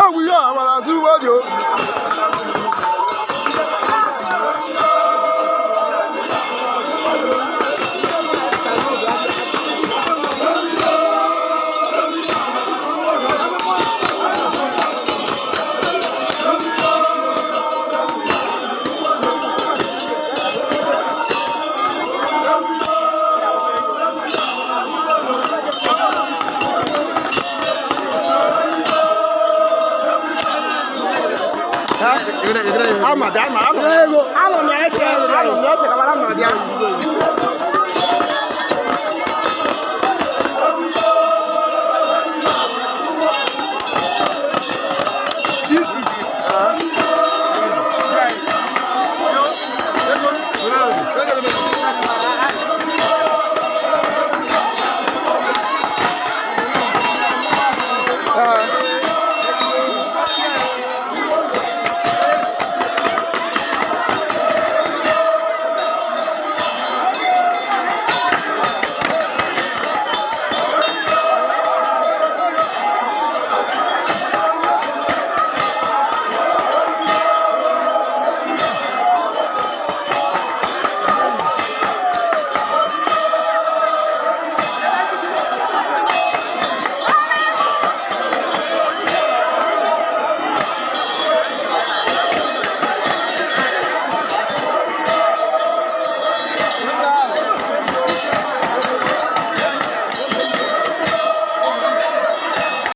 Ewu ya amara azụ ugbo dị o. Ama bịa ma anọ. Anọ m ya eche, anọ m ya eche ka mara ma bịa.